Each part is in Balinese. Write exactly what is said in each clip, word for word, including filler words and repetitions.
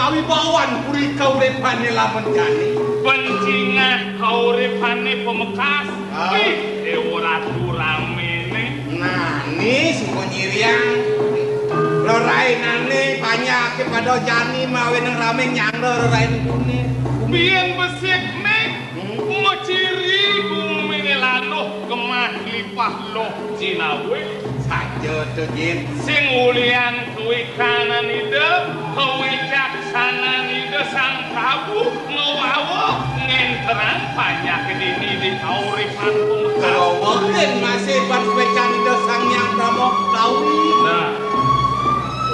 Kawibawan puri kauripané lamun jani. Pencingah kauripané pamekas. Ah. Wih, Déwa Ratu raméné. Nah, né sing nyiriang. Rerainané panjaké pada jani mawinan ramé nyangga rerain kuné. Biyen besikné. Hmm. Maciri guminé laluh gemah lipah loh jinawé. Saja to, Jin. Sing ulian kawikanan Ida, kawicaksanan Ida Sang Prabu ngawawa ngenterang panjak dini di kauripan pemekar. Kawawa ken masih ban suécan Ida Sang Hyang Brahma kawi. Nah.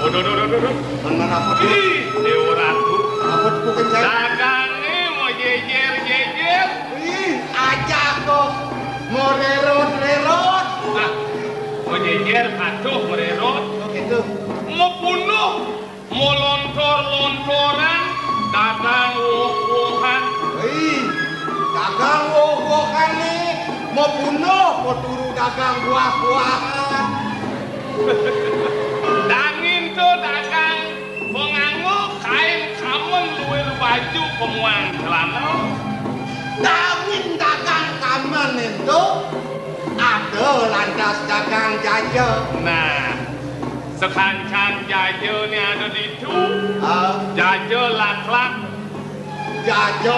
Waduh, waduh, waduh, waduh. Bener apa tuh? Ih, Déwa Ratu. Apa tuh, Kenceng? Dagangé mau jejer-jejer. Ih, aja kok. Mau rerot-rerot. Nah, mau jejer, aduh, mererot. Oh, gitu. Mau punduh, mau lontor-lontoran, dagang woh-wohan. Ih, dagang woh-wohan nih. Mau punduh, mau turu dagang buah-buahan. Dangin to dagang penganggo kain kamen luir baju pemuang celana. Dangin dagang kamen ento ada lantas dagang jaja. Nah, sekancang jaja ni ada ditu. Ah. Jaja laklak. Jaja,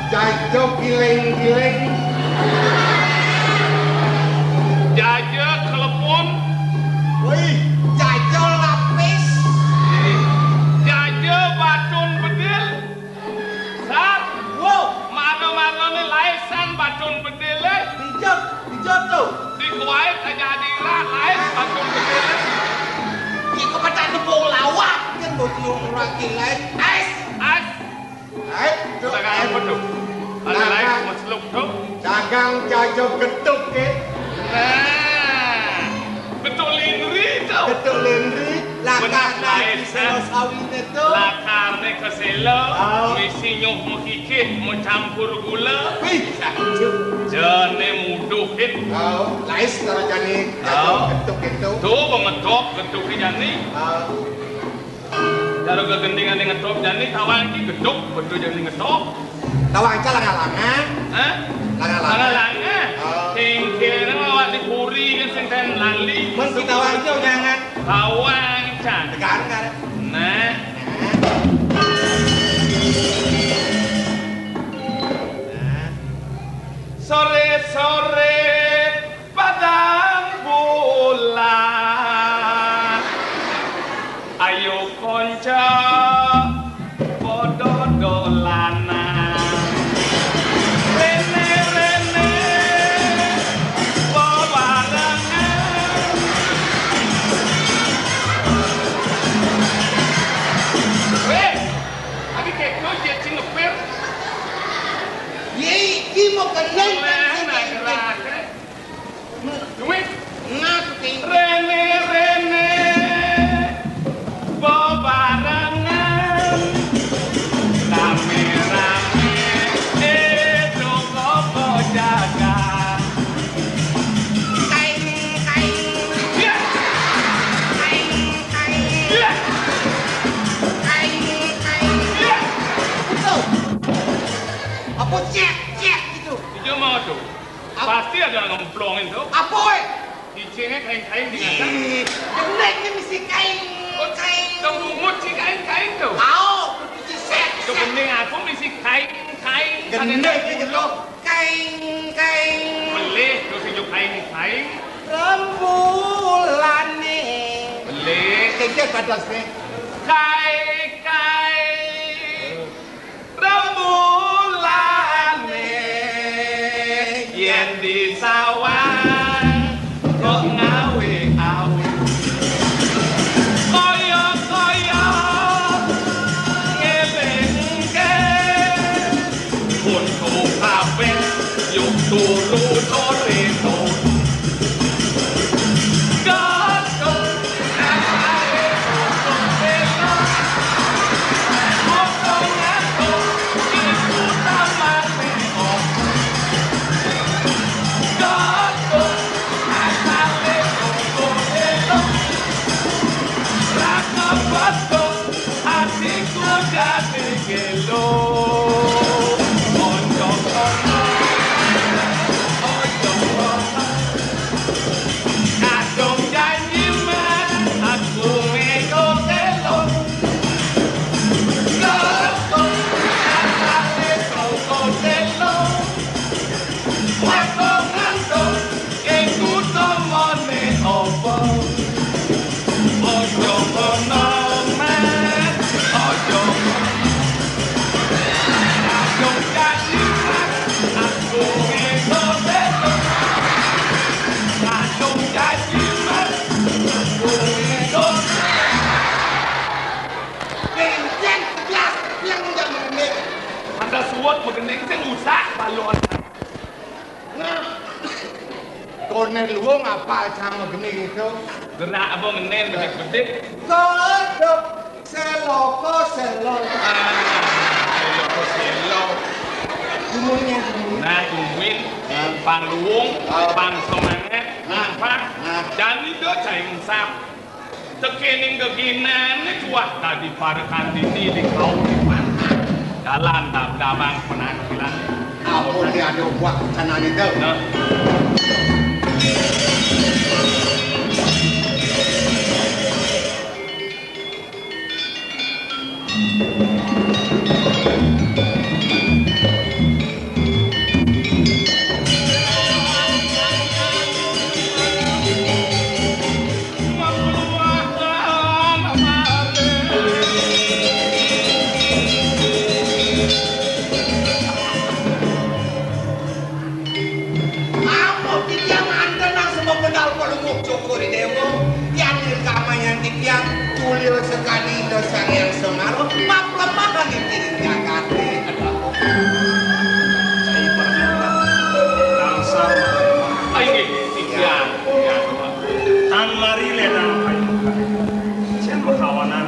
jaja giling-giling. Jaja klepon. Wih, jaja lapis. Jaja batun bedil. Sat. Wow. Mano-mano ni laisan batun bedil, eh. Dijot, dijot tu. Di kuwait aja dira lais batun bedil. Di kepetan tepung lawak kan bocil lagi lais. Ais. Ais. Ais. Dagang apa tu? Ada lais masluk tu. Dagang jaja getuk ke. Nah. Getuk linri tu. Getuk linri. Lakar lais, lais, eh. Sawine tu. Lakarne kesela. Oh. Misi nyuh mekikih, mau campur gula. Wih, saja. Jane muduhin. Oh, lais karo jani. Oh. Getuk itu. Tu, bengetok, getuk jani. Oh. Cara gegendingan ngetop jani, tawang iki geduk, betul jani ngetop. Tawang iki langa-langa. Hah? Langa-langa. Langa-langa. Oh. Sing kene awak di puri kan sing ten lali. Mun kita tawang iki jangan. Tawang can. Tekan kan. Nah. Nah. Nah. Sore-sore padang bulan. Ayo kanca padha dolanan. Rene-rene bebarengan. Weh, adi kekno je cingepir. Ye, iki mau kenal. Oleh anak gerak, eh. Duit. Nah, kucing. Rene-rene bebarengan. Rame-rame itu koko jaga. Kain, kain. Ya. Kain, kain. Ya. Kain, kain. Ya. Betul. Apa cek, cek gitu? Ijo mau tuh. Ap- Pasti ada orang ngemplongin tuh. Apa, weh? Cicingnya kain-kain di atas. Ih, gendek ni mesti kain, oh, kain. Tong bungut si kain-kain tuh. Au, cuci set, tuh set. Gending aku mesti kain-kain. Gendek ni gitu. Kain, kain. Melih tuh si kain-kain. Rembulane. Melih. Kejek atas ni. Kai, kai. Rembulane yen disawang kok ngawe-awe. Kaya-kaya ngelingke untu kabeh yuk turu sore turu. Gaduh. Gending sebelas yang udah mending. Ada suwet magending sing usah balon. Nah, koné luwung apa sang magending itu? Gerak apa ngenen bedik-bedik? Kodok seloko selo. Ah, seloko selo. Umurnya umur. Nah, tungguin. Nah. Pang luwung, ah, pang semangat, nah, apa? Nah. Dan itu jaing sap. Tekening geginané tuah dadi parekantini di kauripan. Dalan dam-damang penampilan. Ampun, ya, ada buat pesanan itu. Nah. Amun titiang manten nang semedal Palungguh Cokor I Déwa, yan nirkamayang titiang tulil sakadi Ida Sang Hyang Semar, maplemahan ing diri jagaté. Cai Pramila, Kang Sarma. Ah, inggih, titiang. Tan mari lédang payu. Sing makawanan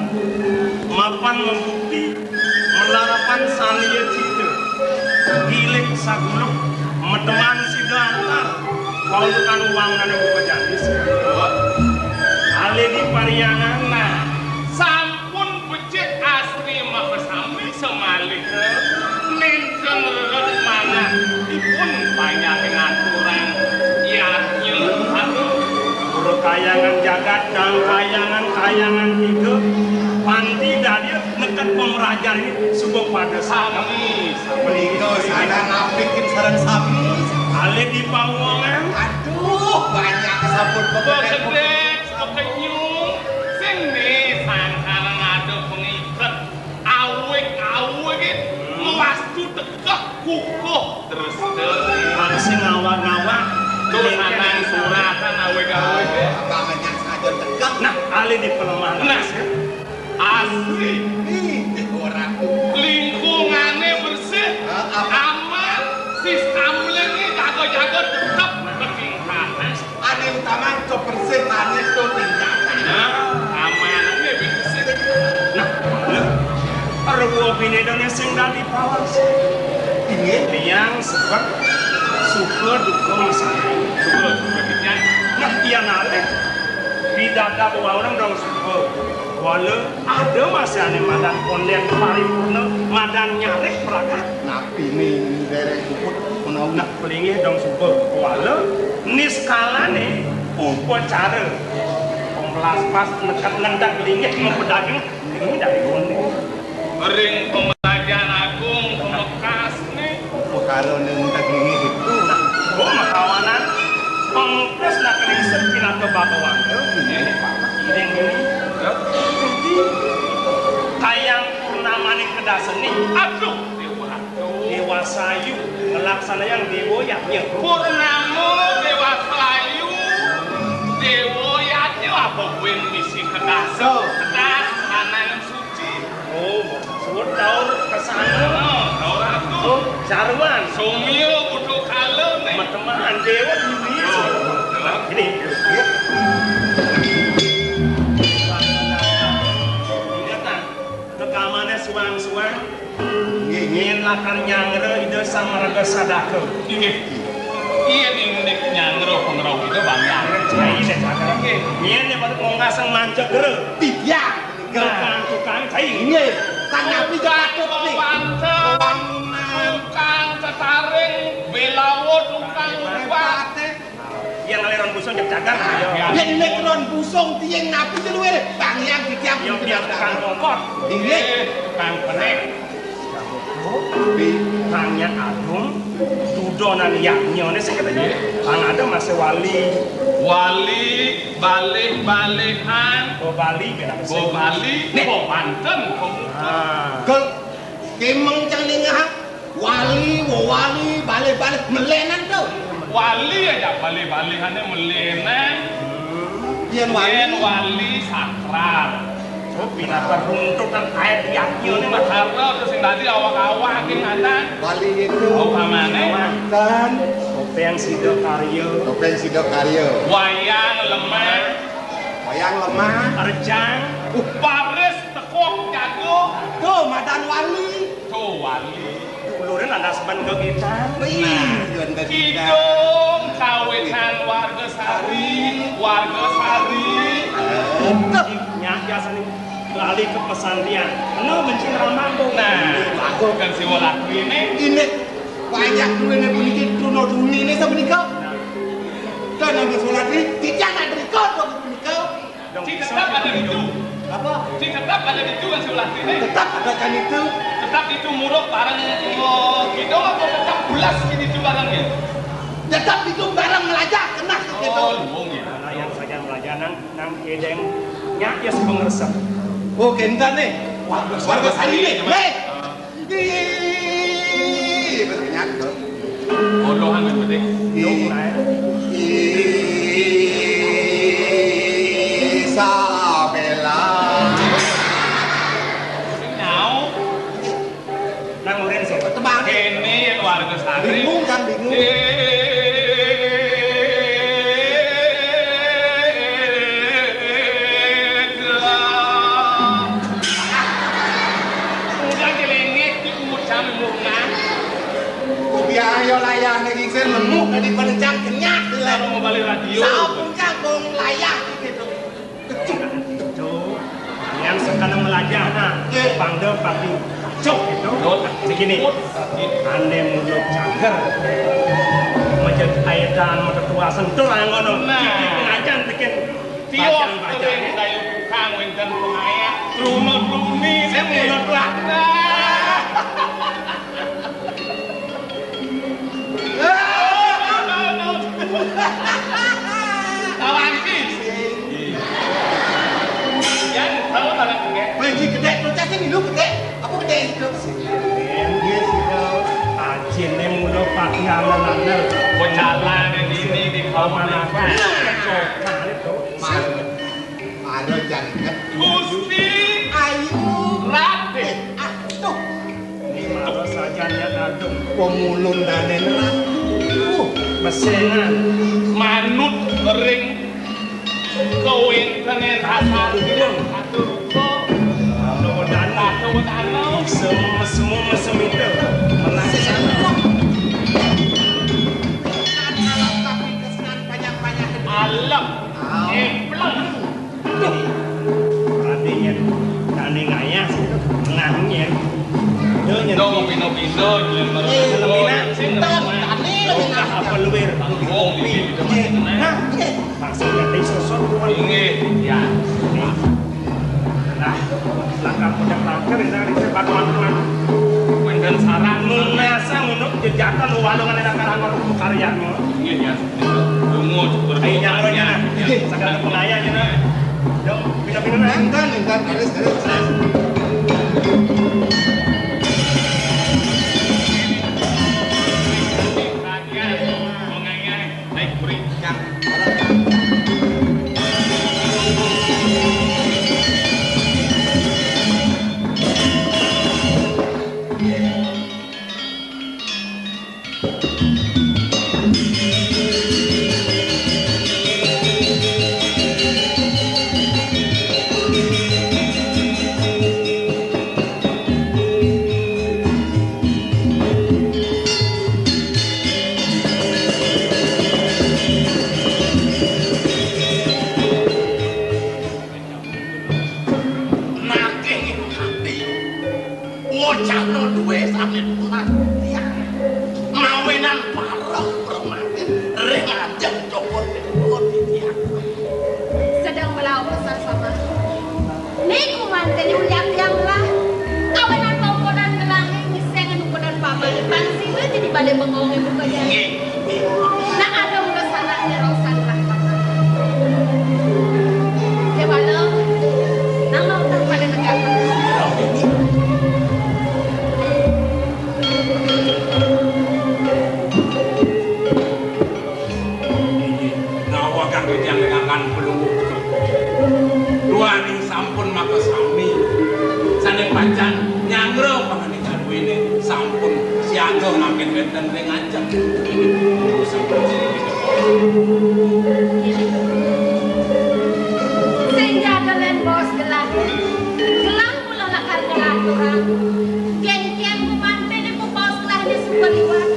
mapan membukti Melarapan saniya cita, gilik saguluk, meteman sida antar, paundukan wangunané muka jandis. Alé di Pariangan, nah, sampun becik asri makasami samalih nénten rered manah dipun panjangin aturan yadnya. Aduh. Pura Kahyangan Jagat, Dang Kahyangan, Kahyangan Tiga, panti dadi neked pamrajan ini suba pada sami. Sami, sami. Menika sareng apikin sareng sami. Alé di pawongan. Aduh, banyak sampun bekedék, bekenyung. Sing né sangkal ngadep pengiket. Awig-awig, hmm, mawastu tekeh kukuh dresta. Mangsi ngawag-ngawag. Tuh, sanang suratan awig-awig. Abang nyang saja tekeh. Nah, alé di pelemahan. Nah. Asri. Ih, ora. Lingkungané bersih, heeh, aman, sistemné jaga-jaga tetep ketingkatan. Ané utama kebersihane to tindakan. Nah, amane bersih. Nah, rewa binedane sing dadi pawase. Inggih. Tiang sebet suka duka masane. Suka duka titiang. Nah, tiang alih pidada bewawanan dong suka. Wala ada masane madan konden paripurna, madan nyarih pragat. Napi ning derek puput menawi. Nah, pelinggih dong suba kuala, niskalane upacara pembelaspas neked ngendak linggih mapedaging ini dari konden. Ring pemelajan agung pamekasne. Upakara ngendak linggih itu. Nah, oh, makawanan pengkes nak ring sepinaka Bhagawanta. Ini ini. Ya. Jadi, kayang purnamane kedasene. Aduh, Dewa Ratu. Dewa Sayu ngelaksanayang Dewa Yadnya. Purnama Dewa Sayu, Dewa Yadnya apa kuwi misi kedasa? Kedas, lanang suci. Oh, suwun taur kesana. Oh, Dewa Ratu. Oh, Jarwan. Somya Buta Kala nih. Mateman Dewa Dewi. Oh, ini. Ingetan, kekamane suang-suang. Nggih, nggih. Yen lakar nyangra Ida Sang Maraga Sadaka. Inggih. Yen indik nyangra pangrauh Ida Bang Hyang. Cai, cai, cai. Nggih. Yen pada mongkasang manca gera. Titiang. Tukang, tukang, cai. Nggih. Tanggapi jatuh nih. Banten, tukang tetaring, belawo, tukang ubah. Yang ngaliran busung cek cagar. Yen nek ron busung tiang napi jero, Bang Yang ditiap. Yang tiap tukang tongkot. Inggih. Tukang penek. Tapi tanya agung, dudonan yadnyane sing katanya. Bang ada masih wali. Wali, balih-balihan. Go Bali, beda Go Bali, nek Go Banten, Go Muka. Ah. Kemeng cang ningah, wali, wewali, balih-balih, melenan to. Wali aja balih-balihane melenan. Yen wali. Yen wali sakral. Oh, pinaka runtutan ae tiyang iki ne Mas Harto terus sing dadi awak-awak iki mantan. Wali itu. Oh, pamane. Mantan. Topeng Sidakarya. Topeng Sidakarya. Wayang lemah. Wayang lemah. Rejang. Uh. Baris tekok jago. Tuh, madan wali. Tuh, wali. Dulure lan asman gegitan. Wih, nah, Tuan gegitan. Kidung kawitan warga Sari, warga Sari. Nyak biasane lali ke pesantrian. Eno benci ngramang kok. Nah, aku kan si Walatri ini. Ini banyak duwene puniki truna truni ini sapunika. Kan nang Walatri, titiang nak drika to punika. Sing tetep ada ditu. Apa? Sing tetep ada ditu kan sebelah sini. Tetep ada kan itu. Tetep itu muruk bareng, oh, gitu apa tetep belas gitu bareng ya? Tetep itu bareng melajah, kena gitu. Oh, luwung ya. Ana yang sajan melajah nang, nang kedeng nyak ya sing ngresep. Oh, kenten nih. Wah, warga Sari nih. Nih. Ih, berkenyang, Bro. Bodohan wis penting. Ih. Isabella. Sing nyau. Nang uren sing tebak. Kene yen warga Sari. Bingung kan, bingung. Eh. Udah jelengit di umur sampe murna. Kopi ayo layane iki sing nemu dadi pencang kenyat. Kalau mau balik radio. Sampun kampung layah gitu. Kecuh. Yang sekalian melajah nah, pangda papi cok gitu. Begini. Ande mulut cager. Menjadi ayedan metetua sentul ae ngono. Nah. Iki pengajian bikin Tios kering kayu tukang wenten pengayah. Truna truni sing ngono lah. Kawan iki. Yang tahu barang gede. Benji gede, bocah sing ilu gede. Apa gede itu? Nggih, sira. Ajine mulo pati angel-angel. Bocah lanang ini di paman aku. Nah, cocok itu. Maro jangkep. Gusti Ayu Raden. Aduh. Maro sajane aduh. Pemulung danen aduh. Mesengan. Manut ring kawentenen asal atur rupa. Nuwun anuwun anu. Mesem, mesem itu. Melaksana. Alem. Empleng. Aduh. Artinya, tani ngayah, nangnya. Yo, nyentuh. Dong, pino-pino, nyelenmer. Eh, sing ngelamar. Tani, oh, apa luwir? Kopi. Nah, nggih. Langsung jadi sosok, tuan. Nggih. Ya. Nah, langkah puncak langkir, ini, ini, batu-batu, nah. Wenten sarang. Nunasa, ngunuk, jejatan, walungan, enak, karang, karang, karyan, ngono. Nggih, ya. Lunga, cepet. Ayo, nyampe, ya. Nggih, sagala pengayan, ya, nah. Yo, pina-pina, nah. Entan, entan, garis, garis. Perhatian, mengayan. Naik kuring. Nakih ing ati. Duwe sami punah tiang. Mawinan pareng permanen ring ajeng Cokor Dewa titiang. Sedeng melaut pesan paman. Niku manten ulian tiang lah. Kawinan mongkonan gelahe ngisengin ukonan paman. Pang sira jadi bale bengong ibu kaya. Nggih, nggih. Nah, ada mula sanak nyerosan lah paman. Dewala, nang mau tak pada negara. Inggih, nawa kang titiang ningalaken pelungguh. Duaning sampun makasami. Sane pacan nyanggra panganika duwene sampun siaga mangkin wenten ring ajeng. Inggih, sampun. Sing jaga len bos gelah. Gelah mula lakar ngelaturang. Gengkian kumantene ku paus kelahne suka liwat.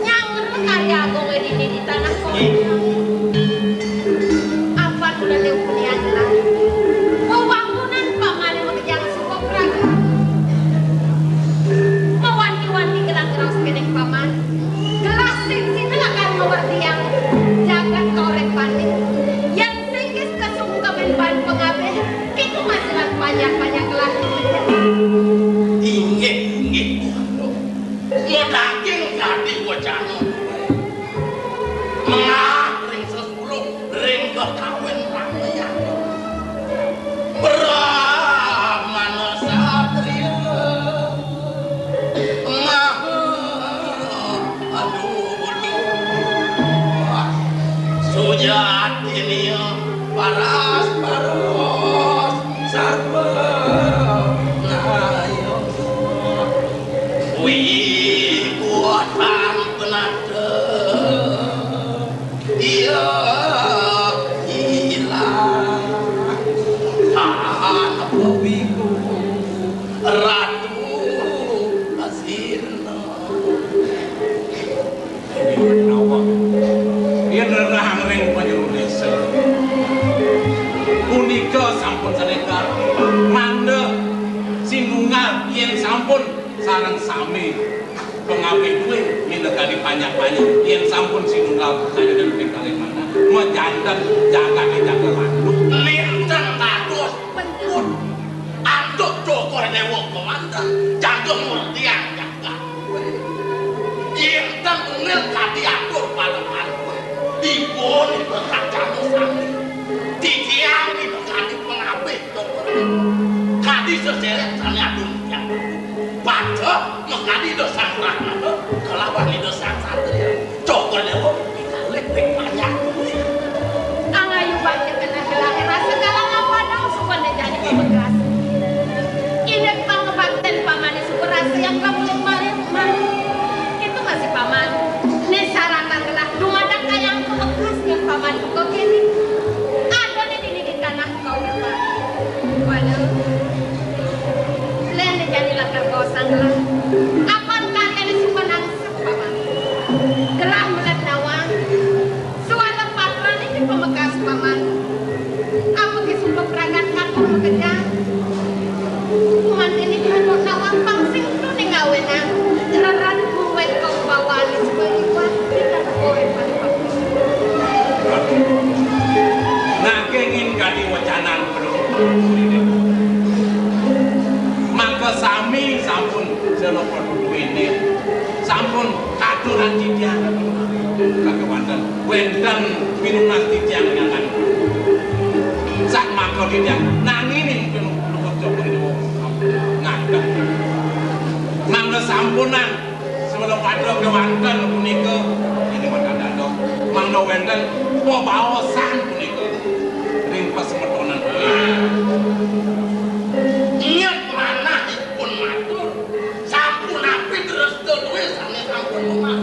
Nyangger karya agung dini di tanah kota. Apa tulane unian gelah. Wewangunan pamane makejang suka praga. Mawanti-wanti gelah ngraos kening paman. Gelah sing sida lakar ngawertiang jagat kauripane. Yen sing wis kesungkemin ban pangabih, Kitu masihan panjak-panjak kelas. Inggih, inggih. Mudaging dadi wacana. Mengah ring sesuluh, ring kakawin rameyan. Brahmana satria. Maha. Aduh, aduh. Sujatiné paras-paros sarwa naya. Wikuwatan penata iya ilang. Tanpa wiku ratu asirna. Inggih menawa yen rerahang ring panjero desa punika sampun sané kardi, mangda sinunggal yen sampun sareng sami pangabih kuwi minakadi panjak-panjak yen sampun sinunggal kayunan ping kalih manah majanten jagate jaga landung. Linten kados penjut antuk Cokor Dewa kemanten jaga murtiang jagat. Yén ten unil kadi atur palekan kowe, ipun ibarat jano sami. Titiang minakadi pangabih Cokor Dewa. Kadi seseret sané atur titiang. Pada makadi Ida Sang Brahmana kalawan Ida Sang Satria. Cokor Dewa pikalih ring panjak. Angayu bakti keneh gelahé rasa galang apa dong suka jani pamekas. Indik pangabakten pamané suka rasa yang kamulik maring maring. Itu masih paman. Né saratan gelah dumadak kayang pamekas yang paman buka kéné. Adané dini di tanah kau lupa. Waduh. Lén jani lakar bosang lah. Apan karyané suka nang Paman. Gelah melet nawang. Suara patrane di pamekas paman. Apa ki sumpah pragat katon makejang. Kuman ini di anak nawang pang sing tu ning awenan. Reran kuwet kau bawani sebagai wah kita kowe pada waktu. Nanging kadi wacanan pelungguh. Maka sami sampun Jala Prabu Wene sampun katuran titiang kagawatan wenten pinunas titiang ngangan. Sak mangka titiang nangini mungkin luput coba itu ngaten. Mangga sampunan sebelum pada kewanten punika ini wonten dadong mangga wenten pebaosan punika ring pasemetonan. Ingat manah ipun matur. Sampun apit resta duwe sane sampun memah.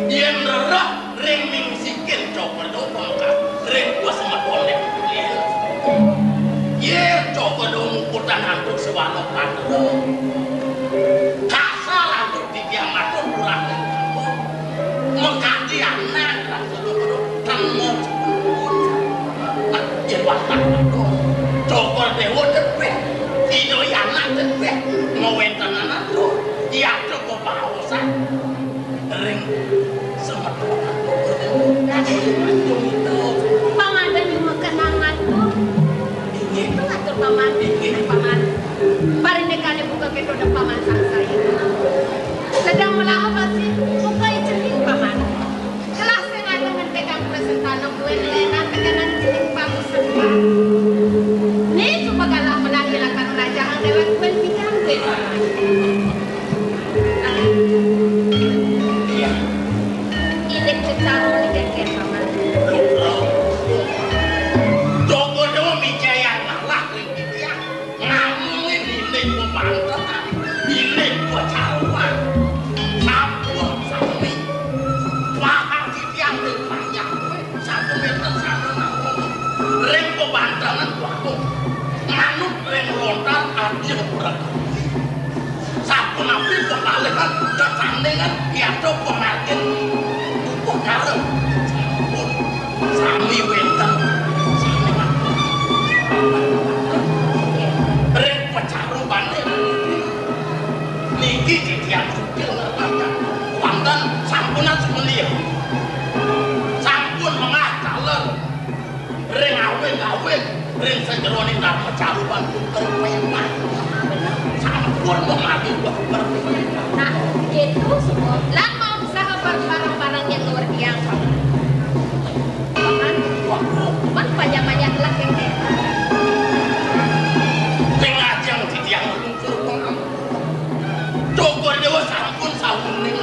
Yen rereh ring mingsikin coba dong pangkat ring pasemeton dek. Yen coba dong mukutan antuk sewalo panero. Kasar antuk titiang matur kurang. Mengkati anak rasa coba dong temu. Nah, yen watak matur. Coba dewa depeh. Ida anak depeh. Ngawentanan atur. Kepalikan tetandingan kiato pengartin upacara. Sampun sami wénten. Sami. Ring pacarubané niki titiang sugih ngertakan wonten sampunang sumeliya. Sampun mengah taler. Ring awing-awing, ring sajeroning dharma caruban puter pemah. Sampun mengadi wah berpemah. Nah, gitu semua. Lan mau usaha bareng-bareng yang luar biasa. Paman, wah, man banyak-banyak lah yang kayak. Ring ajeng titiang nglungsur pengampura. Cokor Dewa sampun sawuning.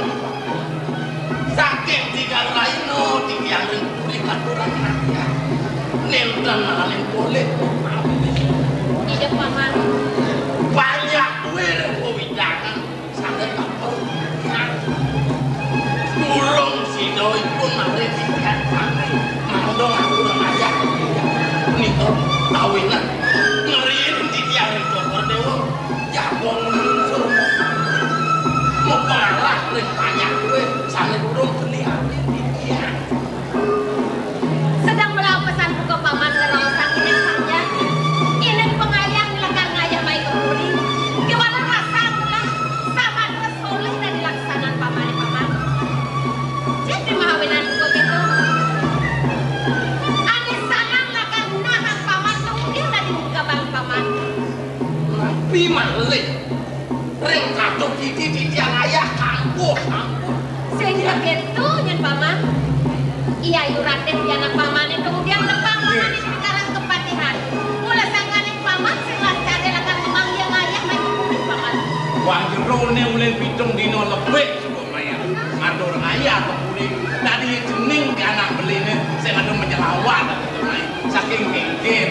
Saking tigang raina titiang ring puri katuran rakyat. Nénten malih polih. Iya, Paman. Banyak kuir wewidangan saged kapel. Durung sida ipun malih titiang sami mangda ngatur ayah. Nika kawinan ngriin titiang ring Cokor Dewa. Jago nglungsur. Mupalah ring panjak kué sané durung geni ati titiang. Sedeng melampasan buka paman ngraosang ining panjak. Ining pangayah lakar ngayah mai ka puri. Kéwala rasa ngelah samatra solih dadi laksanan pamané paman. Cék di mahawinan buka kéto. Ané sanang lakar ngunahang paman tunggal dadi muka bang paman. Napi malih? Ring kato kidi titiang ayah kampuh, kampuh. Sing begitu nyén paman. Iya, Ayu Ratih pianak pamané kemudian nepang paman di sekarang kepatihan. Mula sangkaning paman sing lancaré lakar ngemang yang ayah main kulit paman. Wah, jeroné ulin pitung dina lebih suka mayang. Ngatur ayah kepuri. Tadi cening ke anak beliné sing ada menyelawat saking kéngkén.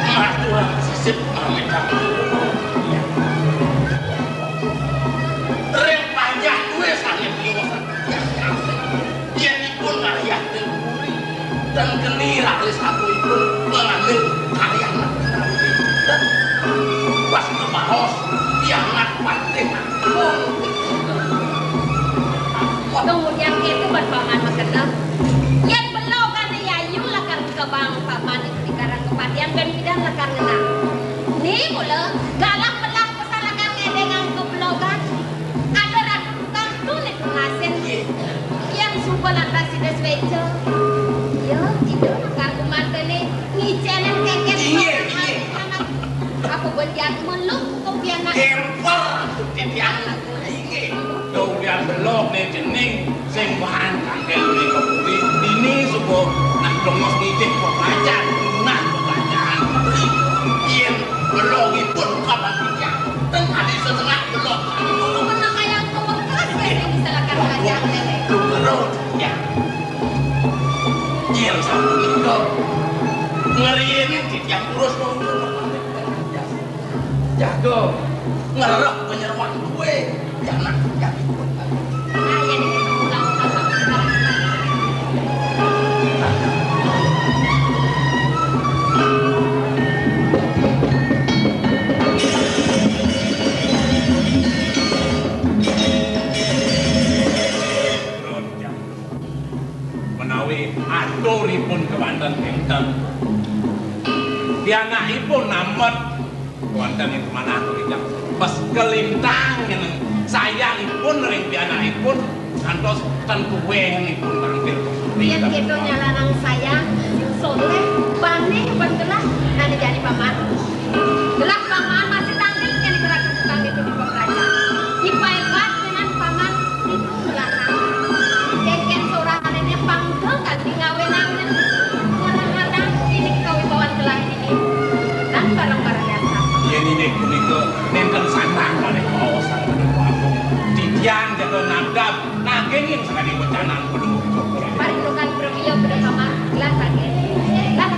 Ngatur sisip pamit. Ring panjak kué sané piyosan. Yén ipun ngayah ring puri, ten geni raris aku ipun ngambil karya nabi-nabi. Pas ngebaos, kiamat patih. Kemudian itu berpaman makena. Yén belogané Yayu lakar kebang paman itu di karang kepatihan ben pidan lakar ngenang. Ni mula galah melah pasal lakar ngedéngang kebelogan. Ada ratu tukang tuh nih pengasin. Iya. Yang suka lantas sida sweca. Ya, itu lakar kumantené ngicénin kéngkén. Iya, iya. Apa buat yang meluk kok pianak. Kemper, titiang. Inggih. Dong pian belog né cening sing bahan kanggé uli kepuri. Dini subuh nak dongos ngicip pepacan, nah pepacan. Yén belogipun kapan titiang, ten adi setengah belog. Menang ayang kewekas ya sing bisa lakar belajar, Nenek. Belog, ya. Yén sapunika ngriin titiang urus nunggu. Jago ngerep penyeruan gue. Ya, nak, ya. Menawi aturipun kewanten kénten, pianakipun namet wonten ing manah tulidak. Pas kelintang ngeneng sayangipun ring pianakipun ngantos ten tuwéhipun tampil. Yén kita nyalanang sayang, sing soleh, bané, ben gelah, nani jani paman. Gelah paman masih tangkil kén gerak tukang itu di pemeraja. Ipai bat dengan paman itu melarang. Kénkén seorang anéné pangga kanthi ngawinang ngarang-ngarang ini kawibawan gelah ini. Lan bareng-bareng yasa. Yén inggih punika nénten sandang malih waosan menika agung. Titiang jaga nadab nanging ing sakadi wecanan kudu. Parindukan premio pada paman gelah saking. Lah,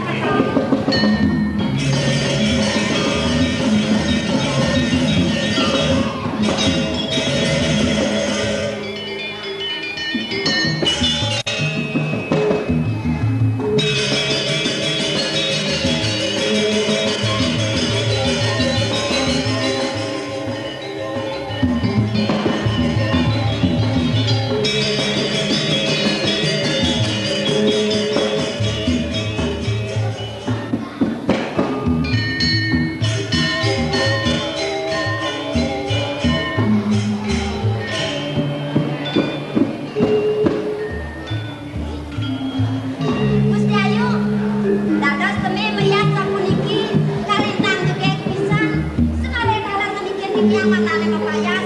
Tiang mangdané mapayas,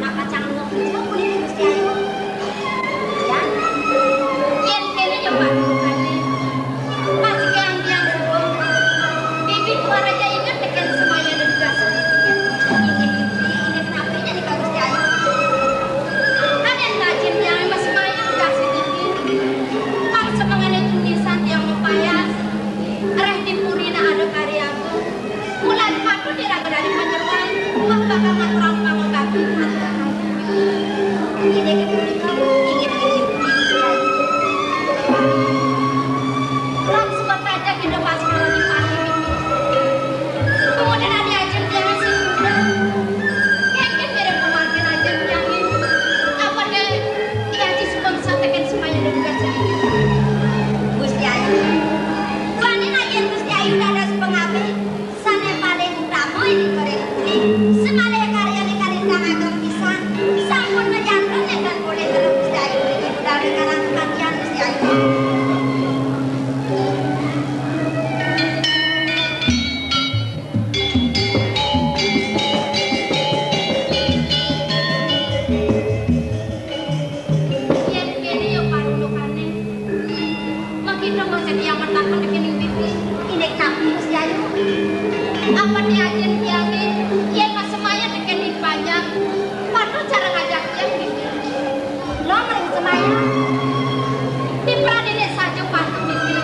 nak pacang nemu puniki Gusti Ayu. Ya. Yén kéné ya patukané. Pas tiang-tiang suba, bibi tuah raja inget tekén semaya dan dugasé. Inggih bibi, inggih napi nyané ka Gusti Ayu. Kadén bajin tiang masemaya dugasé bibi. Pang semengéné jenisan tiang mapayas. Réh di puriné ada Karya Agung. Mula patut iraga dané panyeroan, muah bakal ngaturang pangabakti. Inggih punika, inggih, inggih, inggih. Lan suba taja kita Baskara Dipati. Kemudian ada ajeng tiang sing muda. Kénkén mirib pamargin ajeng tiangé. Apa dé, Aji Sumangsa tekén semaya dan dugasé. Gusti Ayu. Duaning ajeng Gusti Ayu dados pangabih. Sané paling utama inggih ring puri, samalih karyané kalintang ageng pisan, sampun majanten nénten polih terus Gusti Ayu, inggih budal ring karang katian Gusti Ayu. Yén kéné ya parundukané. Makita masih tiang matakon déning bibi. Indik napi, Gusti Ayu? Apa ni ajin tiangé? Yén masemaya tekén di panjang, patut cara ngajak tiang bibi. Lo mering semaya. Di pradéné saja patut bibi.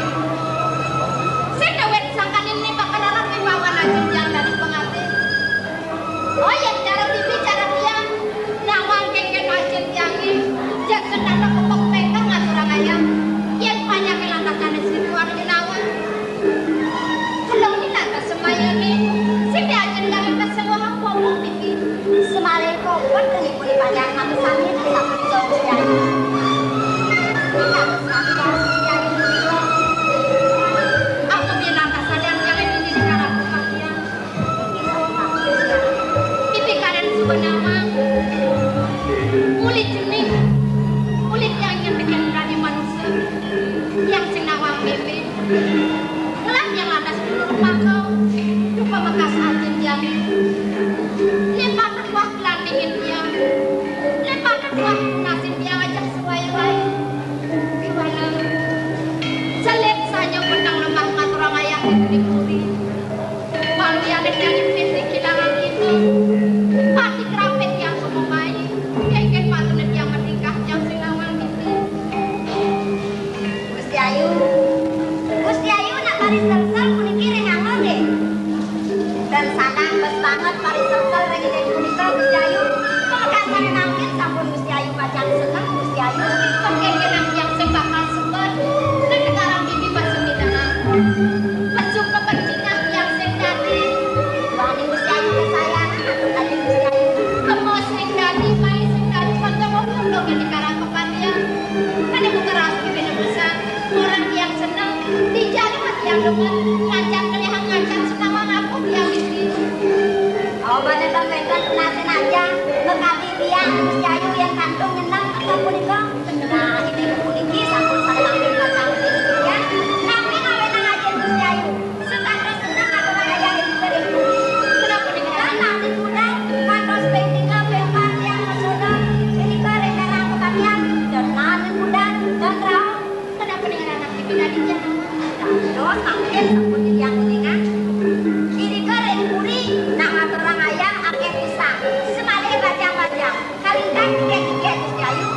Sing dawet sangkaning ni bakal larang wibawan ajin tiang dadi pangabih. Oh, yén cara bibi, cara tiang. Nawang kénkén ajin tiangé, jag sendana pepek pengkang ngaturang ayam. Yén panyaké lantas sané situ anu nawang. Kelong ni lantas semayané, sing diajin tiangé kasewahang popok niki. Semalih popok niki pun dipanjang sami sampun jauh sejati. Kita sami jauh sejati. Aku bilang kasar yang jangan ini sekarang. Bibi kadén suba nawang. Uli cening, uli tiang nyén tekén dadi manusa. Tiang sing nawang bibi. Ngelah tiang lantas dulur makau. Rupa bekas ajin tiangé. Né patut wah kelantingin tiang. Né patut wah punasin tiang ajak sewai-wai. Kéwala. Selip saja peteng lemah ngaturang ayah di puri. Walu ya dek yang nyempit di kilangan itu. Pati kerampit yang kumumai. Kénkén patut yang menikah yang sing nawang itu. Gusti Ayu. Gusti Ayu nak paris tersel puniki ring anggon nggih. Dan sanang bes banget paris tersel ring inggih punika Gusti Ayu. Pamekasané mangkin sampun Gusti Ayu pacang seneng Gusti Ayu. Pengkénkénan yang sing bakal suba. Nek sekarang bibi masih minangan. Pesu kepentingan yang sing dadi. Wani Gusti Ayu kesayangan, aduh, tadi Gusti Ayu. Kemos sing dadi, mai sing dadi, kanca ngomong dong di karang kepatihan. Kan ibu keras bibi nebusan. Orang yang seneng, dijali mati yang demen, ngajak kelihang ngajak senawang aku yang di sini. Oh, bane bang bentar penasin aja, bekali biang Gusti Ayu yang kantung nyeneng atau punika. Nah, ini puniki sampun saya ambil kacang ya. Nami ngawenang aja Gusti Ayu. Sukantos seneng atau ayah itu dari bumi. Kenapa nih? Karena di kuda, kantos penting apa yang yang sudah ini bareng dengan kebaktian dan nami kuda dan rau. Kenapa dengan anak kita tadi jangan? Terus makin sebut yang kuningan. Ini ke ring puri, nak ngaturang ayah akeh pisang. Semalih bajang-bajang. Kalintang tiga-tiga Gusti Ayu.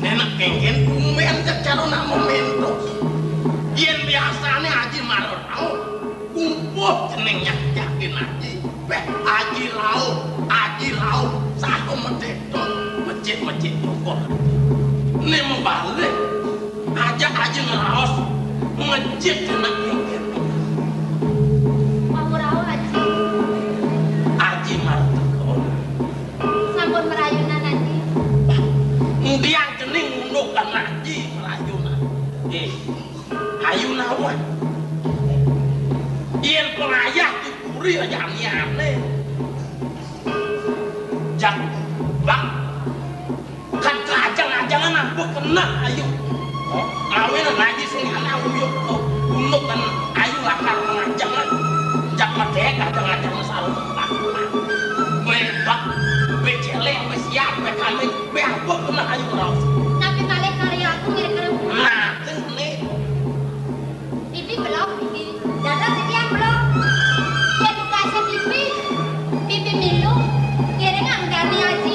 Nenek kéngkén tumben secara nak mementos. Yén biasané Aji mara rauh, kumpuh jeneng nyak yakin Aji. Béh, Aji rauh, Aji rauh, saha medéto, mecik-mecik syukur. Né mabalik, ajak Aji ngraos, mecik jeneng kéngkén. Wau rauh, Aji. Aji mara teka. Sampun marayunan, Aji. Ngendiang cening unduk kang Aji marayunan. Eh, ayu nawang. Yén pengayah di puri aja ané-ané. Jak bak. Kan kajang-ajangan aku kena ayu. Awin ngaji sing ana uyuk unduk kan ayu lakar ngajangan. Jak medék kajang-ajangan sarung. Bé bak, bé céléng, bé siap, bé kambing, bé apa kena ayu raos. Napi malih karya aku ngiring-ngiring. Nah, tuh nih. Pipi belog, pipi. Dados titiang belog. Yén tugasé pipi, pipi milu, ngiringang dami Aji.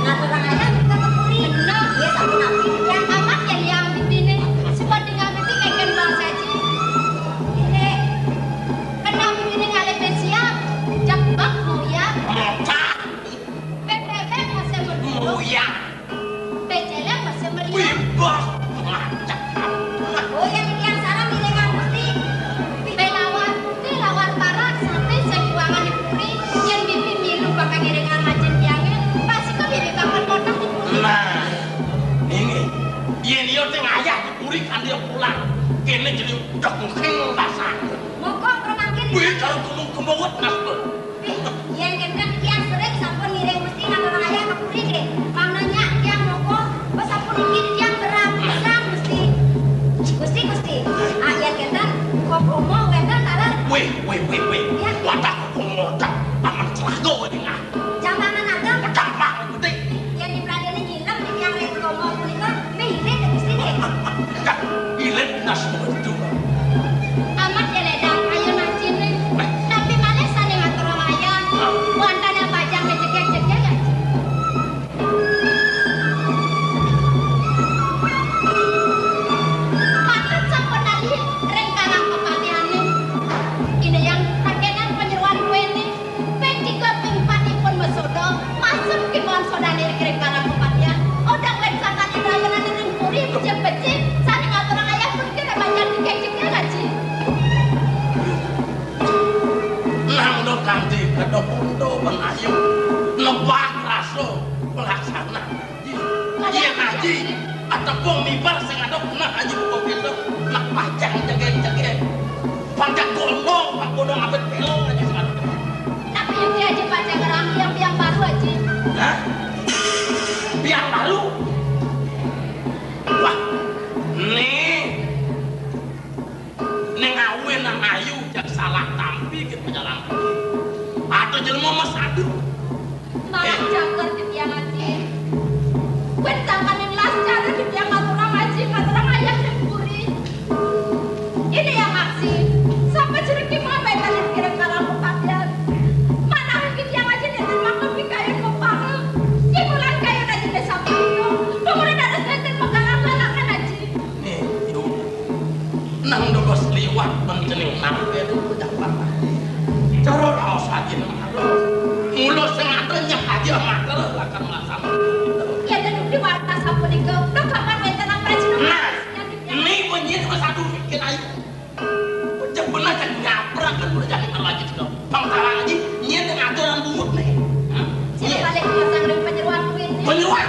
Ngaturang ayah kita ke puri. Bener. Ya, sapunapi titiang. Amat yén liang pipiné. Suba tinggal pipi kéngkén baos Aji. Ini. Kenapa pipiné ngalih bé siap? Jak bak mau ya. Mocah. Bébék masih mau. Mau ya. Bé céléng masih melihat. Wibah, ngajak. Oh, yén titiang sareng ngiringang Gusti. Bé lawar, bé lawar parak saté sing kuangan di puri. Yén pipi milu bakal ngiringang ajin tiangé, pastika pipi bakal kothak di puri. Nah, ini. Yén iya sing ayah di puri kan dia pulang. Kéné jadi udah mungkin basah. Moko pramangkin. Wih, kalau gunung kemawet, Mas, Bro. Yén kénten titiang sering sampun ngiring Gusti ngaturang ayah ka puri nggih. Mangda nyak titiang moko, wés sapuniki titiang berang, berang Gusti. Gusti, Gusti. Ah, yén kénten, kok komo wénten taler. Wéh, wéh, wéh, wéh. Ya. Wadah komo dak aman celaka wéh dingah. Jambangan ageng. Gampang gedé. Yén dipradéné nyilem titiang ring komo punika, Mih, irit, Gusti, nggih. Dah, irit nas betul. Amat ya ledang, ayo najiné. Tapi malih sané ngaturang ayah. Wantah pajang jegég-jegég, Aji. Patut sampun nalih ring karang pepatihané. Ida yang takénan panyeroan kuéné. Ping tiga, ping empat ipun masoda, masem kémaon sodané ring karang pepatihan. Odang wén sangkan indrayana ring puri becik-becik, sané ngaturang ayah pun kira bajang dikejek ya, Aji. Nang do kanti kedok undo mengayu, nebak rasa pelaksana. Iya, Aji. Atepung mibar sing ada punah, Aji, buka pintu. Nak pajang jegég-jegég. Pajang gondong, Pak, gondong abet pelong, Aji, sing ada. Nak piye, Aji, pajang ngerang biang-biang baru, Aji? Hah? Biang baru? Wah, nih. Ning awinang ayu jak salah tampi ké pejalan kaki. Ada jelema mas adu. Malah eh. Caker titiang Aji. Wit sangkaning las cara titiang ngaturang Aji, ngaturang ayah ning puri. Ini yang aksi. Sampai jereki mabé tadi kirim kalam pepatian. Mana titiang Aji nenten makan pikayun mepang. Kimulan kayun Aji desa punika. Pemuri dados nenten mengkalang-kalangkan Aji. Nih, Yu. Nang dados liwat men cening nampé dapat. Cara raos ati nang ada. Mula sing ada nyek aja mater lakar masang. Ya, dan di warta sapunika, kapan wénten nang prajina. Nah, ini kunci nomor satu bikin ayu. Cek bener cek nyaprang kan udah jadi lagi juga. Bang Tawang Aji, nyén ngatur nang bungut nih. Hah? Sira balik masang ring panyeroan kuwi. Panyeroan?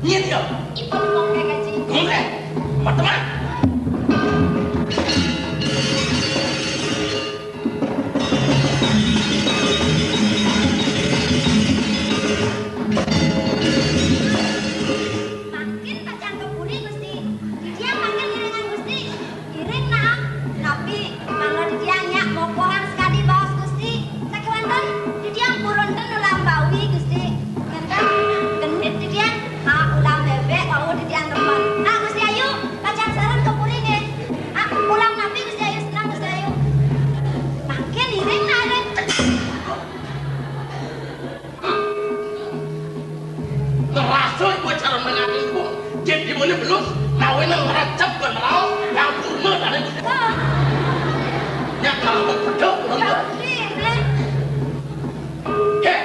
Nyén ya? Ipun mongkek Aji. Mongkek? Teman-teman. Mangkin pacang ka puri, Gusti. Titiang mangkin ngiringang Gusti. Ngiring nah. Napi mangda titiang nyak mokohan sakadi baos Gusti. Sakéwanten titiang purun ten ulam bawi, Gusti. Ngenten genit titiang, ha, ulam bébék wau titiang remen. Ha, Gusti Ayu, pacang sareng ka puri nggih. Ha, ulam napi Gusti Ayu, seneng Gusti Ayu. Mangkin ngiring nah, Rin. Ngerasa iku cara Yen dimene belus, mawinan ngrecep ben raos, nyampurna tane. Nyak kalau bedhek, ngono. Heh.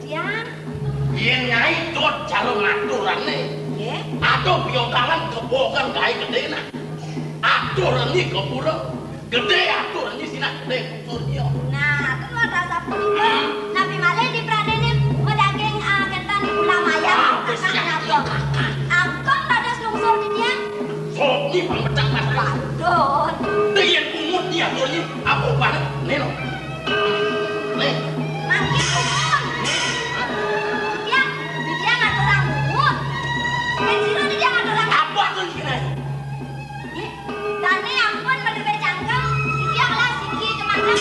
Tiang. Yen nyai dot jarum aturane. Nggih. Aduh, piyokangan kebokan kae gedhe, nah. Aturane gepura. Gedhe atur niki sinah gedhe kucurya. Nah, terus rasa punika, napi malih dipradene medaging, ah, kenten ulam ayam, ah, kakak siap, napa? Kakak. Ampun dados lungsur titiang. Sok ni pamecak, Mas. Waduh. Ning yen pungut ni atur ni apa banget? Nih, lho. Nih. Mangke pungut. Titiang, titiang ngaturang pungut. Yen sira titiang ngaturang apa atur iki, Rai? Nggih. Dane ampun medewe cangkem, siki alas, siki cemangkem.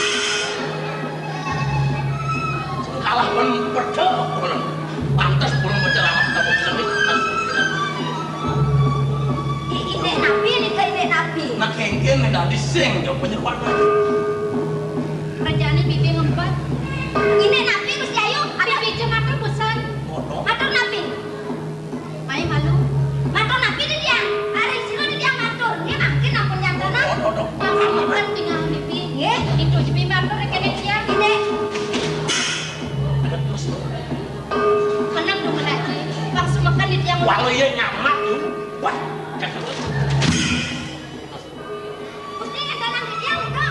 Kalah pun pedhe, pantes pun menceramah kamu seni. I-, inik nabi nika, inik nabi. Nak kengken nek dadi sing yo penyeruan. Rejane bibi ngempet. Inik nabi Gusti Ayu, ada bibi cemangkem pesan. Matur nabi. Mai malu. Matur napi titiang? Ari sira titiang matur. Nggih mangkin ampun nyantana. Waduh, waduh. Langsung meken tinggal pipi. Nggih. Itu pipi matur kene titiang. Nggih. Menang dong menaji. Langsung meken titiang. Walau iya nyamak, yuk. Wah, cakep. Gusti ngendanan titiang nika.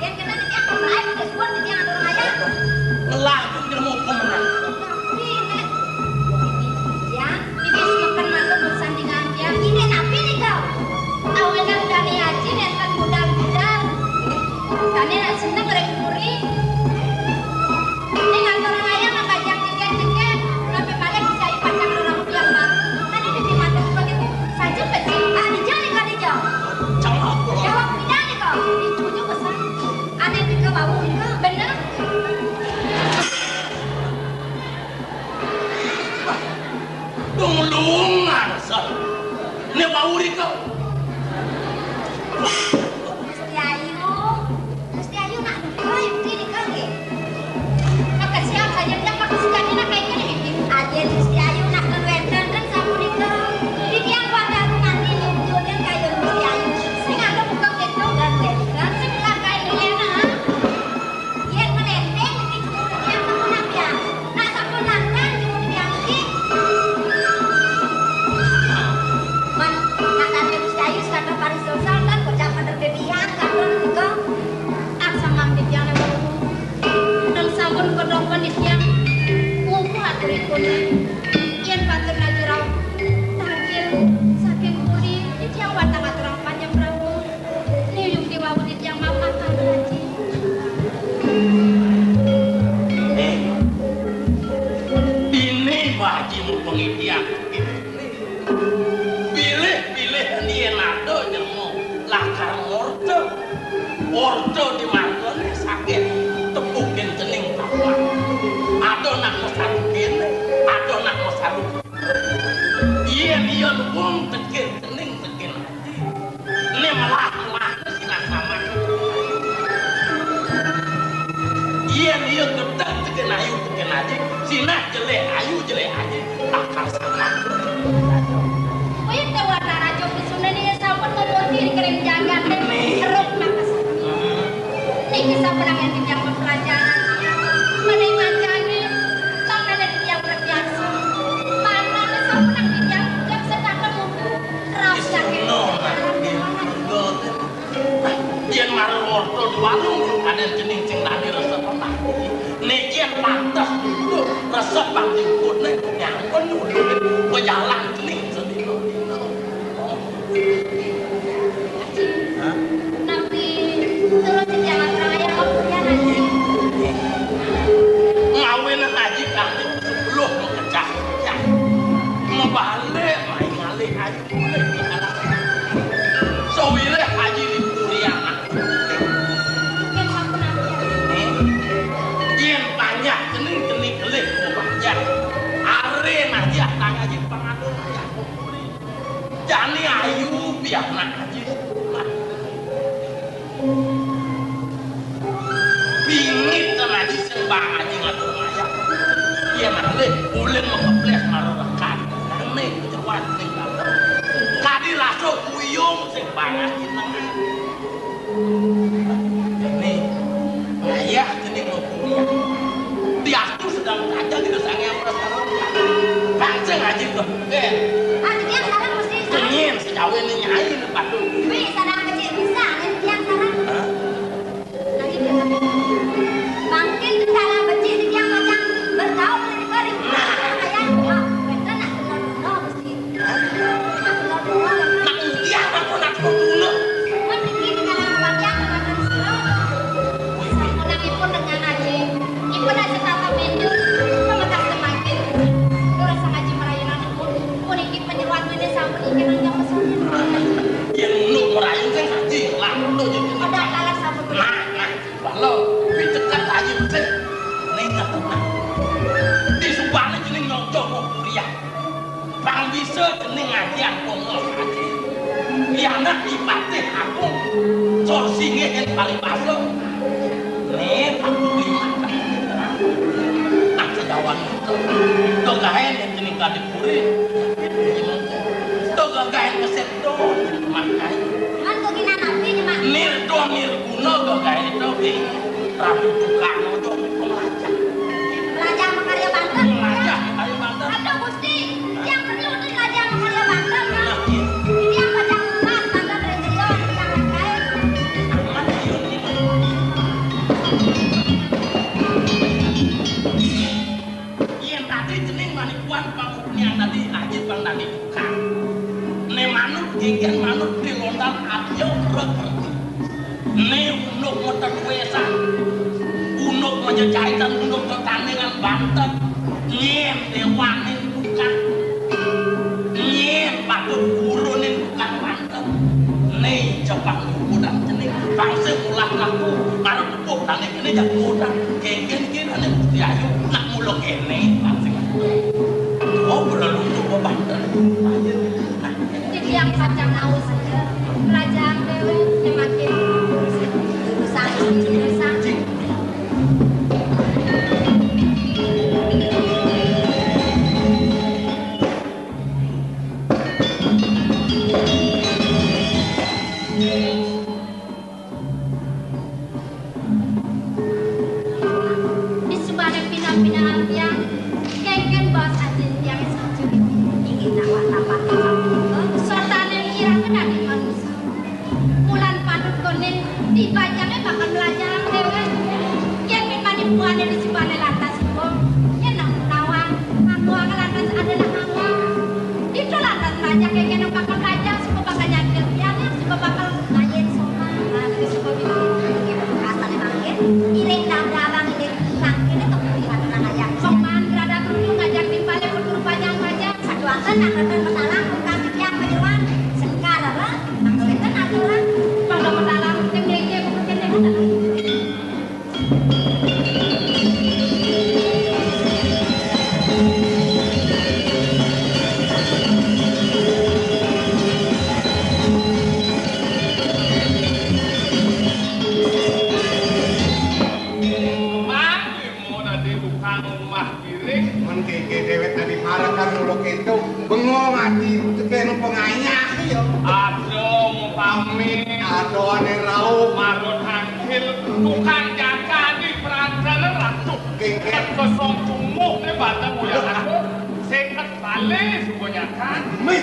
Yen kena titiang pemelae, mesti suwun titiang atur ngayah. Ngelah pun ilmu pemenang. Tapi nek titiang, iki semakan matur urusan dengan tiang. Ini napi nika? Awenan dane aji nenten budal-budal. Dane nek seneng rek muri. Ning atur ngayah makajang nyegek-nyegek, tapi paling bisa pacang rerambut yang baru. Tadi bibi matur begitu. Saja peci. Ah, dijang nih, Kak, dijang. Jawab tidak nih, Kak? Itu juga pesan. Aneh nih, Kak, bau nih, Kak. Bener. Dong lungar, Sal. Ini bau nih, Kak. Gusti Ayu. Gusti Ayu nak nduga yukti nika nggih. Makasih saja dia makasih kami nak kayak gini. Ajen Gusti Ayu nak nduenten ten sapunika. Titiang pada aku mandi nyucutin kayu Gusti Ayu. Sing ada buka pintu dan wenten. Sing kayak ini enak. Yen menenteng iki cukup titiang sampun ampiang. Nak sampun nangkal nyuwun piyanggih. Man, nak tadi Gusti Ayu sakadar paring sultan, bocah bener bebihan, katon nika. Ah, samang titiang lewat. Dan sampun kedokon titiang. Ngukuh aturipun. Yen patur raju rauh. Tangkil, saking puri, titiang watang aturang panjang Prabu. Nuyung diwawu titiang mapan, Pak Haji. Eh, ini Pak Haji mumpung iki aku. Pilih-pilih ni yen ada nyemo lakar ngorta. Orta di margane saking tepukin cening tapak. Ada nak masalu kene, ada nak masalu. Yen iya wong tekin cening tekin ati. Ini malah-malah sinah sama. Yen iya gedeg tekin ayu tekin aji, sinah jelek ayu jelek aji, bakal sama. Kuwi tewatara Jong Sunda niki sampun ngemuti di kering jagat. Eruk mangkasa. Niki sampun angin titiang pelajaran. Menawi mangkane, tong nene titiang berbiasa. Mangkane sampun angin titiang jam setengah mutu. Raos sakit. No, Yen marang orta di warung, ada cening sing tadi resep pemati. Nek yen pantes dulu resep pang diukutne, nyangkon dulu. Pejalan cening sedino-dino. Hah? Nabi, terus jangan raya, ya, Nabi. Ngawin ngaji kanthi sepuluh mekecah. Ya. Mebalik, main ngalih ayu. Sawireh aji dipuri anak. Yen panjak cening-cening kelih panjak. Are najah tang aji pangatur ya. Jani ayu pianak aji. Bingit kan aji sing bang aji ngatur ngayah. Yen alih ulin mekeples marang rekan. Nang ning. Yung sing banget jenengan. Ini ngayah ini mau kuliah. Diaku sedang saja tidak sange apa sekarang. Pancing aja tuh. Eh, Ati tiang sareng Gusti sareng. Dingin sejauh ini nyai patut. Wih, sadang kecil bisa, angin tiang sareng. Hah? Lagi dia. Mangkin kendala becik tiang pacang bergaul lebih kering. Nah, kayak, wah, bener nak bener-bener Gusti. Nak udian aku nak kuno. Mending kita nang bagian dengan sira. Sampun ipun dengan aji. Ipun aja tata menu. Pemekas semakin. Terus sama aji merayu nang pun. Puniki penyeruan mene sampun iki nang jam pesonan. Yen ngono merayu sing aji, lah ngono jadi. Ada kalah sampun. Nah, nah, lo, picekat aji sing. Ning tenang. Di subane jeneng nyocok kuliah. Pang bisa dening ngajian pongol ati. Pianak Ki Patih Agung, sor singgih ing Palibasa. Nih, aku lima. Nah, sedawan itu. Togahen yang jening kadipuri. Togahen keset don, makai. Kan kok kena nabi, Mak? Nirdo nirguna togahen itu, Bi. Rabu tukang ojo pemelajar. Pemelajar makarya banten. Pemelajar makarya banten. Aduh, Gusti. Yang perlu untuk raja makarya banten, Kang. Ini yang pada emas, banten rejelion, yang lain. Amat yun ini. Yen tadi jeneng manipuan panguknian tadi, aja bang tadi bukan. Ne manut, genggen manut, di lontar aja, rek. Ni unduk meteduesan, unduk menjejaitan, unduk tetandingan banten. Nyen dewanin bukan, nyen patut gurunin bukan banten. Ni cepang kudan cening, bangsa ulah laku, karo tepuk tanding ini jago udan. Kengken kirane Gusti Ayu, nak mula kene, bangsa. Oh, berlalu untuk banten. Ayo. Titiang pacang naus, kerajaan dhewe semakin rusak, rusak. Disubane pina-pina ampiang, kengken baos ajin tiang sujud. Inggih nak wak tapak tapak punika. Sartane ngira kedadi manusa. Mulan patut koning dibajange bakal melajarang dhewe. Yen mimani buane disubane lantas suwung, yen nak nawang, aku lantas ada nak nawang. Itu lantas melajar kengken bakal melajar, suka bakal nyakil pianak, suka bakal Ayen sopan, nah, terus kok di, di, di, rasane mangkin, iring dada abang, iring bangkine tok di mana aja. Sopan, rada turu ngajak timpale, perlu panjang-panjang. Saduaken, nak nonton petalang, bukan setiap penyuan. Sekar, apa? Nang solekan aturan. Pada petalang, kene, kene, kene, kene. Mang, limo dadi tukang omah piring. Men keke dewek dadi marekan mulo kento. Bengong ati teken pengayah ya. Aduh, mupami. Aduh, ane rauh. Marut Hasil tukang jaka di Pradana Ratu. Kengkeng. Kosong tumuh ne batang uyahan. Seket bale suka nyakan. Mih,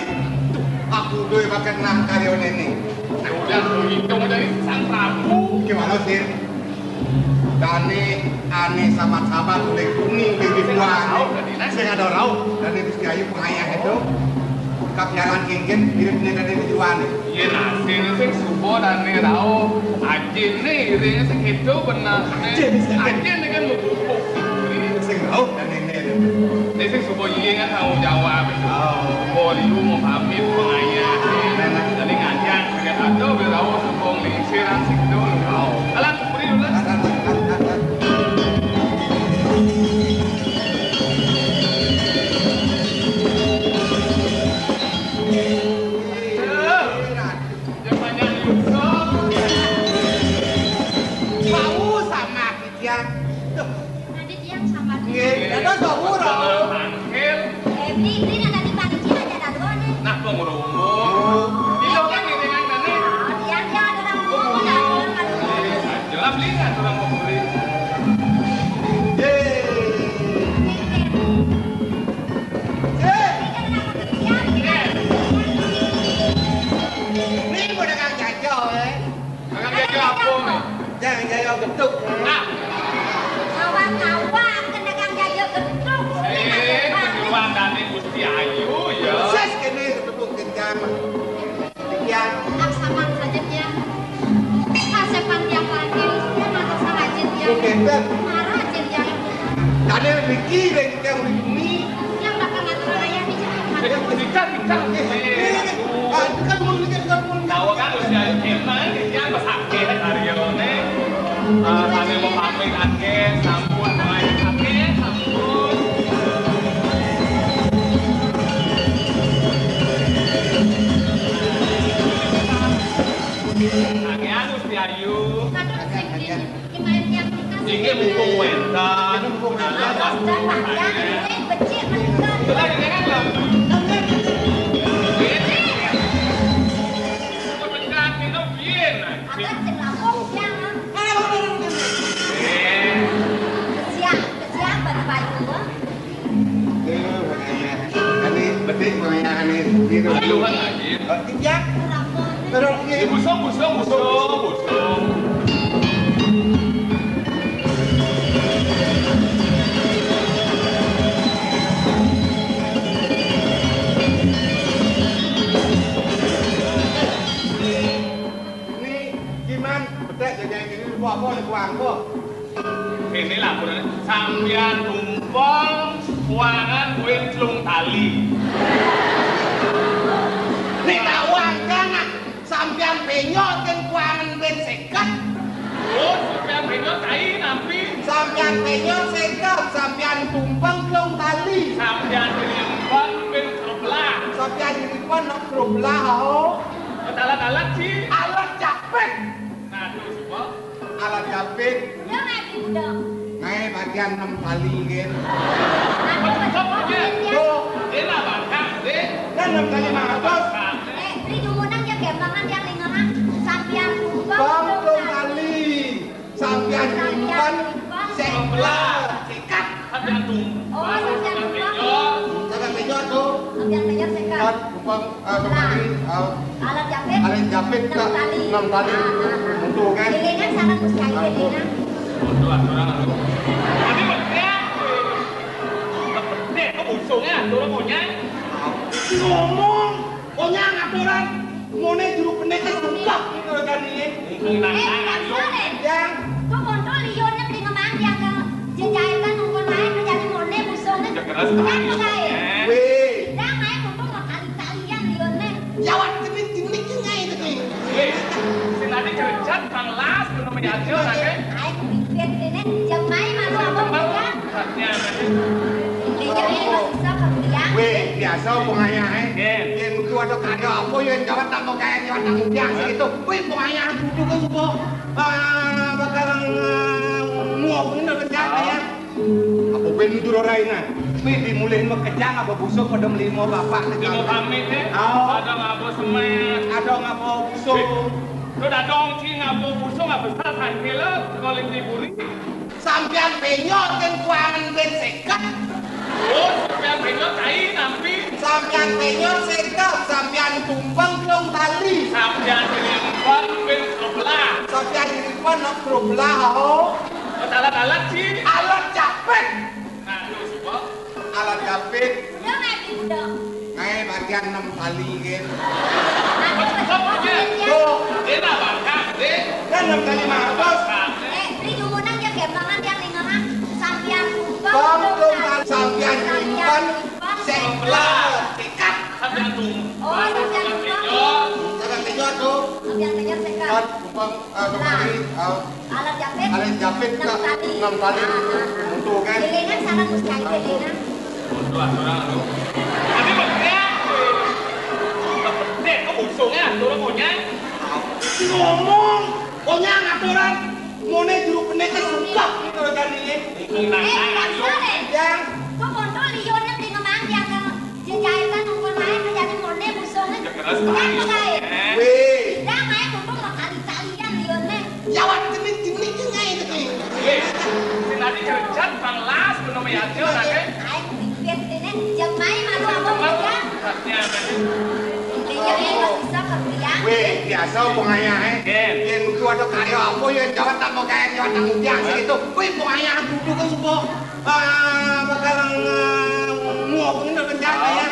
tuh, aku duwe paket nang karyone ne. Nah, udah, hitung dari Sang Prabu. Gimana, Sir? Dane ane samat-samat oleh kuning di dibuang. Sing ada rauh, dane Gusti Ayu pengayah itu. Kapiaran kengkeng, mirip ne dane dijuane. Yen asine sing suba dane rauh, ajine irine sing kedo bener. Ajine sing kedo. Ajine kan mau pupuk. Sing rauh dan ini. Ini sing suba iye kan tanggung jawab. Oh. Suba liu mau pamit, mau ngayah. Nah, nah. Jadi ngajak, sakit ado, biar rauh suba nglingsir, sing kedo. Oh. Alah, beri dulu lah. Nah, nah, nah, nah, nah. Aduh. Yang banyak nyusul. Bau sama titiang. Tuh. Nanti tiang sama. Nggih, dados bau ora? Mangkil. Eh, beli, beli, nanti panitia aja dah, tuh, nih. Nah, kok ngurung? Jang jayo getuk. Ah. Awak-awak kena kang jayo getuk. Eh, penyuang dane Gusti Ayu, ya. Ses kene ketemu genjang. Tiang. Laksaman saja, Tiang. Kasepan tiang panggil, tiang mata sahaja, Tiang. Oke, Tiang. Marah aja, Tiang. Dane Riki, deh, tiang Riki. Yang bakal ngatur ayah di jalan. Eh, nikah, nikah. Eh, eh, eh. Ah, itu kan mau nikah, itu kan mau nikah. Tahu kan usia emang, dia pas akeh karyone. Ah, sane mau pamit akeh, sampun, mulai akeh, sampun. Akehan Gusti Ayu. Matur sembah. Inggih, mumpung wénten. Aduh, makanya. Ini betik, makanya, ini. Gitu. Ayo, Pak Haji. Oh, iya. Terus, iya. Busung, busung, busung, busung. Ini gimana? Betek jaga ini, apa, apa, ada kuang, apa? Ini laporan sampeyan tumpeng kuangan duit telung tali. Nek tak uang kan, sampeyan penyot kan kuangan duit seket. Oh, sampeyan penyot kai nampi? Sampeyan penyot seket, sampeyan tumpeng telung tali. Sampeyan nyimpen ben kerbelah. Sampeyan nyimpen kerbelah, oh. Alat-alat sih. Alat capek. Nah, terus, Pak. Alat jepit. Udah nggak diundang? Ngae bagian enam tali, nggih. Ada bagian apa, ya? Tuh. Dia lah bakal, deh. Kan enam kali lima ratus. Eh, beli dumunang ya, gembangan yang lingahan. Sampian kubang, Bang, tuh, tuh, tali. Tali. Sampian nyimpen, nyimpen, sempel, sikat. Sampian tumpang. Oh, sampian tumpang. Sampian penyot tuh. Sampian penyot sikat. Kan, kupang, eh, kembali, eh, alat jepit. Alat jepit enam tali. Enam tali. Ah, ah, ah. Untuk, kan? Ilingan sangat mustahil, ah, ilingan. Untuk aturan, anu. Tapi betul. Betul, kok busungnya, aturan monyet. Ngomong. Konyang aturan, mone juru pendekar buka gitu kan ini. Eh, bukan salah. Yang. Kok kontrol liurnya beli ngemang yang ke jejahitan nungkon main menjadi mone musuhnya. Ya, keras. Kan, sekali. Weh. Dah main mumpung mau kali-kalian liurnya. Jawan kening kening ngai itu nih. Weh, sing tadi kerja tanglas belum ya, Cil, kan? Ayo, bibir ini, jam main malu apa bukan? Weh, biasa pengayahe. Nggih. Yen metu ada karya apa, yen jawab tak mau kaya, jawab tak mudah, segitu. Weh, pengayahan kudu ke supo. Ah, bakal, ah, muak bener rencana ya. Apa ben nutur ora enak? Weh, dimulih mekejang apa busuk pada melimo bapak. Dia mau pamit, eh? Oh. Ada ngapa semen? Ada ngapa busuk? Lu dadong ci ngapa busuk, ngapa besar, sangkila, sekolah liburi. Sampeyan penyot kan kuangan ben seket. Oh, sampeyan penyot kai nampi? Sampeyan penyot seket, sampeyan tumpeng telung tali. Sampeyan nyimpen ben sebelah. Sampeyan nyimpen nok sebelah, oh. Alat-alat sih. Alat capek. Nah, terus, Pak. Alat jepit. Udah nggak diundang? Ngae bagian enam tali, nggih. Ada bagian apa, ya? Tuh. Dia lah bakal, deh. Kan enam kali lima ratus. Eh, beli dumunang ya, gembangan yang lingahan. Sampian tumpang, Bang, tumpang. Sampian nyimpen, sempel, sikat. Sampian tumpang. Oh, sampian tumpang. Sampian penyot tuh. Sampian penyot, sikat. Kan, tumpang, eh, kembali, eh, alat jepit? Alat jepit, enam kali. Enam kali. Ah, ah, ah. Untuk, kan? Ilingan sangat mustahil, ilingan. Untuk aturan, anu. Tapi betul. Betul, kok busungnya aturan monyet? Ngomong, monyet aturan. Mone juru pendekar buka gitu kan ini. Eh, bukan salah. Yang. Kok kontrol liurnya beli ngemang yang ke jejahitan nungkon main menjadi mone musuhnya. Ya, keras. Kan, sekali. Weh. Dah main mumpung mau kali-kalian liurnya. Jawan kening kening ngai itu nih. Weh, sing tadi kerja tanglas belum ya, Cil, kan? Ayo, bibir ini, jam main malu apa bukan? Iya, iya, bisa. Wéh, biasa pengayah, eh. Yén itu ada karya apa ya, jawab tak mau kayak jawab tak mudiang segitu. Wéh, pengayah duduk kan semua. Ah, bakal ngomongin rencana ya.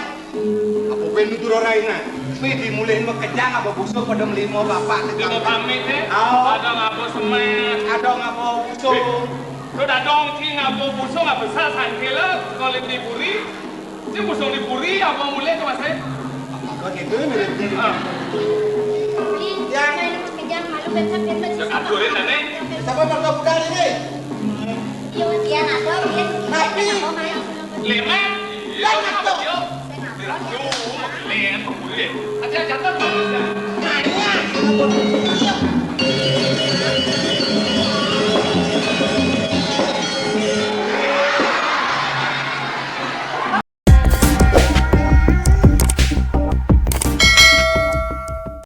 Apa ben nutur ora ingat? Kuwi dimulih mekejang apa busuk pada melimo bapak. Limo pamit, eh. Oh. Ada ngapa semén? Ada ngapa busuk? Tuh dadong ki ngapa busuk ngapa besar sangkela kalau di puri. Ci busung di puri apa mulih tuh, Mas, eh? Apa gitu, mirip di. Ah. Yang main kejang malu besar besar. Cek aturin, Neng. Siapa bakal budal ini? Iya, dia nggak tahu, dia. Tapi. Lima. Iya, nggak tahu.